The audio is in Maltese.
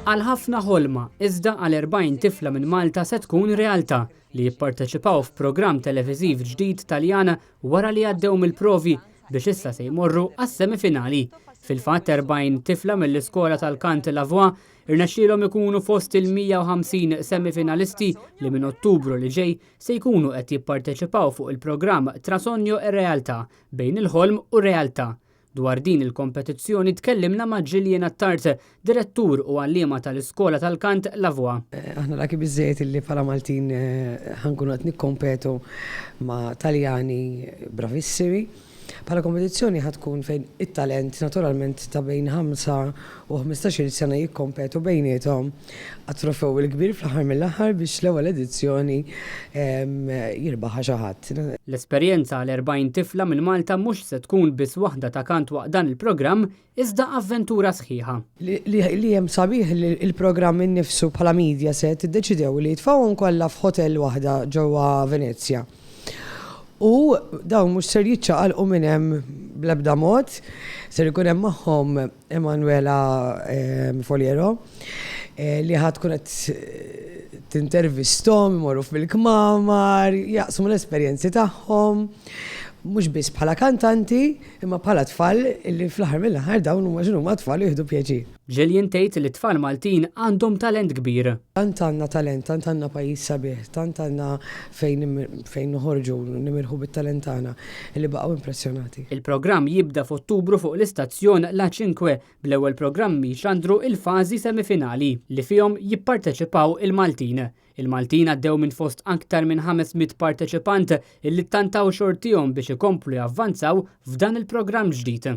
Għal ħafna ħolma, iżda għal 40 tifla minn Malta se tkun realtà li jipparteċipaw f'programm televiżiv ġdid Taljan wara li għaddew mill-provi biex issa se jmorru għas-semifinali. Fil-fatt 40 tifla mill-iskola tal-kant La Voix irnexxielhom ikunu fost il-150 semifinalisti li minn Ottubru li ġej se jkunu qed jipparteċipaw fuq il-programm Tra Sogno e Realtà bejn il-ħolm u r-realtà. Dwar din il-kompetizzjoni tkellimna ma' Gillian Attard, direttur u għalliema tal-iskola tal-kant La Voix. Aħna lucky biżżejjed illi bħala Maltin ħa nkunu qed nikkompetu ma' Taljani bravissimi. Bħala kompetizzjoni ħa tkun fejn it-talent naturalment ta' bejn 5 u 15-il sena jikkompetu bejniethom għat-trofew il-kbir fl-aħħar mill-aħħar biex l-ewwel edizzjoni jirbaħha xi ħadd. L-esperjenza għal 40 tifla minn Malta mhux se tkun biss waħda ta' kant waqt dan il-programm iżda avventura sħiħa. Li hemm sabiħ li l-programm innifsu bħala Mediaset iddeċidew li jitfgħuhom kollha f'hotel waħda ġewwa Venezja. U dawn mhux ser jiċċaqalqu minn hemm bl-ebda mod, ser ikun hemm magħhom Emanuela Foliero li ħa tkun qed tintervisthom, imorru fil-kmamar, jaqsmu l-esperjenzi tagħhom, mhux biss bħala kantanti, imma bħala tfal li fl-aħħar mill-aħħar dawn huma x'inhuma tfal u jieħdu pjaċir. Gillian tgħid li t-tfal Maltin għandhom talent kbir. Tant għandna talent, tant għandna pajjiż sabiħ, tant għandna fejn fejn noħorġu nimirħu bit-talent tagħna li baqgħu impressjonati. Il-programm jibda f'Ottubru fuq l-istazzjon La Cinque bl-ewwel programmi jxandru il-fażi semifinali li fihom jipparteċipaw il-Maltin. Il-Maltin għaddew minn fost aktar minn 500 parteċipant illi ttantaw xortihom biex ikomplu javvanzaw f'dan il-programm ġdid.